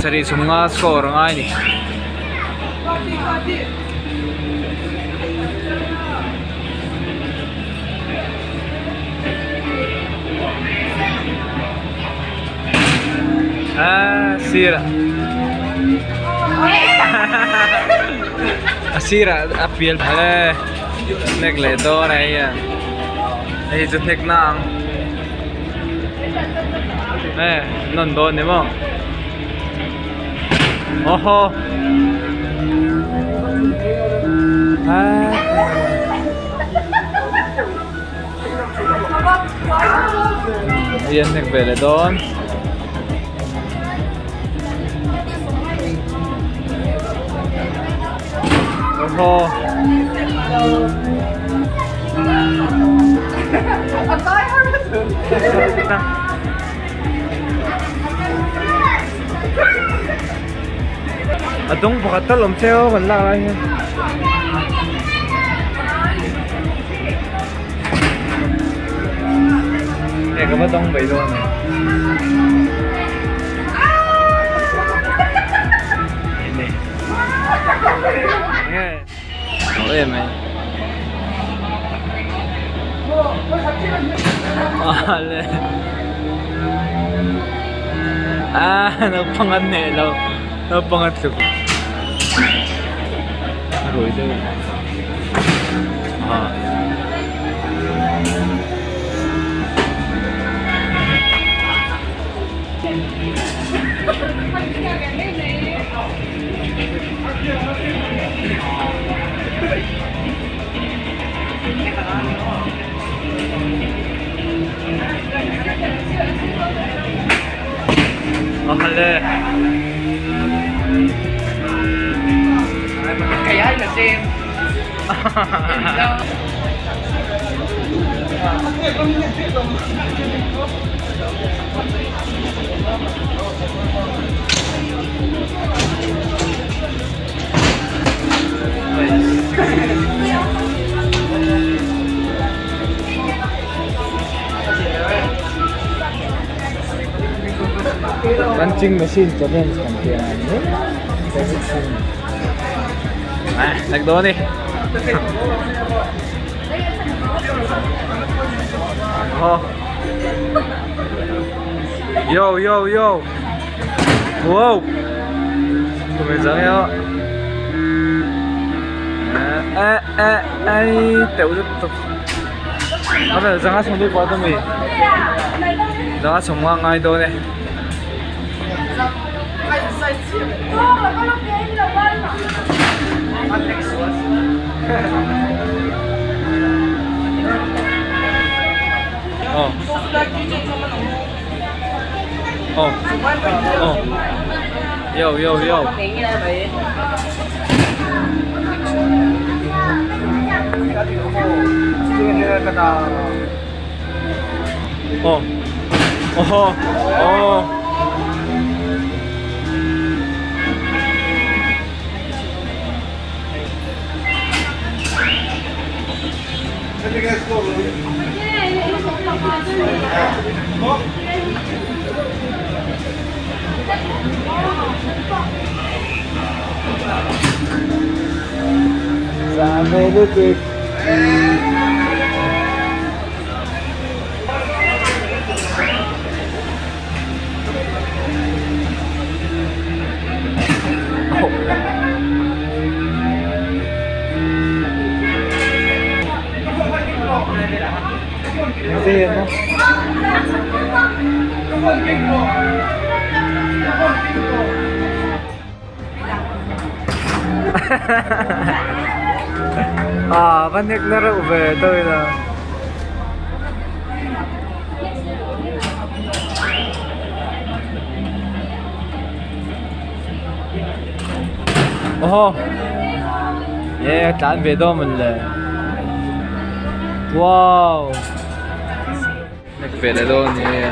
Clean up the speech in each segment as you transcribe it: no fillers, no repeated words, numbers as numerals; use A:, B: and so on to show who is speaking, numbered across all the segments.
A: Sarih sawmnga score a ngai a ni. Ah sir a sirah a pial phal e hnek leh dawn a hei hian hei chu hnek na ang e nawn dawn ni maw aw haw Hei an hnek ve leh dawn. Awhaw. A dawng pakhat tal awm se aw kan lak lai hian. Hei ka va dawng mai dawn a ni. Nge Ho em mai. Ale. Ah naupang an hneh lo naupang a tluk. A rui deuh. Ah. Awle. Punching machine challenge kan tih ang hi Nag dawn ni. Oh. Yo yo yo. Wow. Kumizang yo. Eh eh ai teuh lutuk. A vel zanga sawm bik pawh a mi. Zanga sawm nga ngai dawn e. Oh. Oh. Oh. Yo yo yo. Oh. Oh. Oh. Za ve lutuk. Engte hian maw? Ah va hnek na reuh ve tawih a. Awhaw e tlan ve dawn mawn le wow hnek ve leh dawn ni e.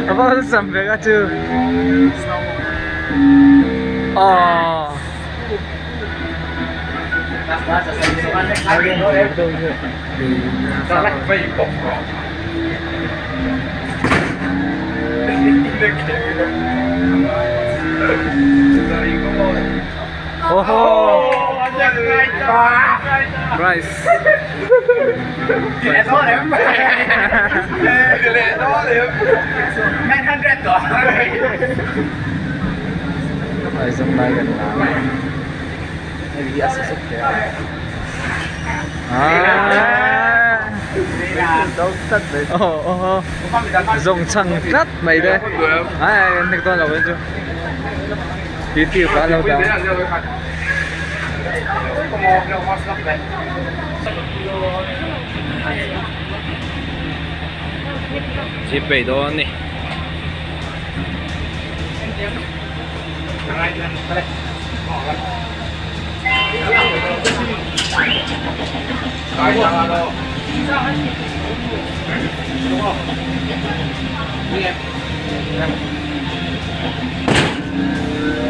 A: Apa sampai kacau. Oh. Oh. Rice. Dùng chẳng cắt mày đây. Ai anh tôi là bên chưa? Tí tiêu cá lâu đâu. Chỉ bảy đó nè.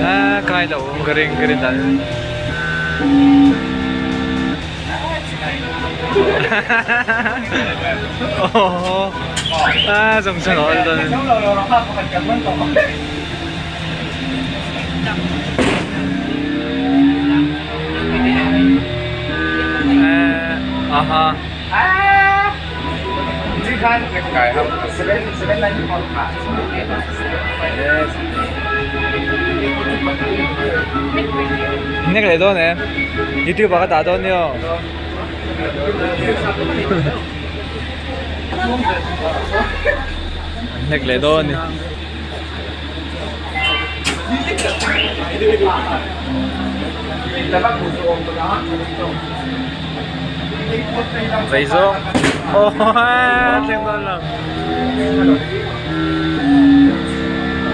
A: À, cái đầu green green đấy. Oh, à, dòng sông ở đây. À ha. Nick lại đó nè, YouTube bà đã đó nè. Nick lại đó nè. Vậy rồi. Oh, tiếng đó là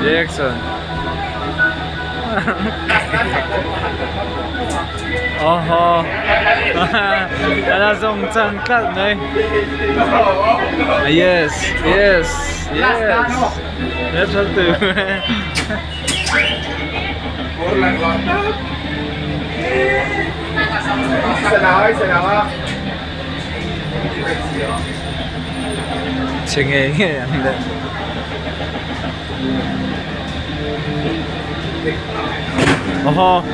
A: Jackson. Oh, là dòng chân cắt này. Yes, yes, yes. Rất là từ. Chừng nghe anh đây. Oh.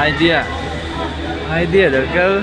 A: Idea. Idea được cơ.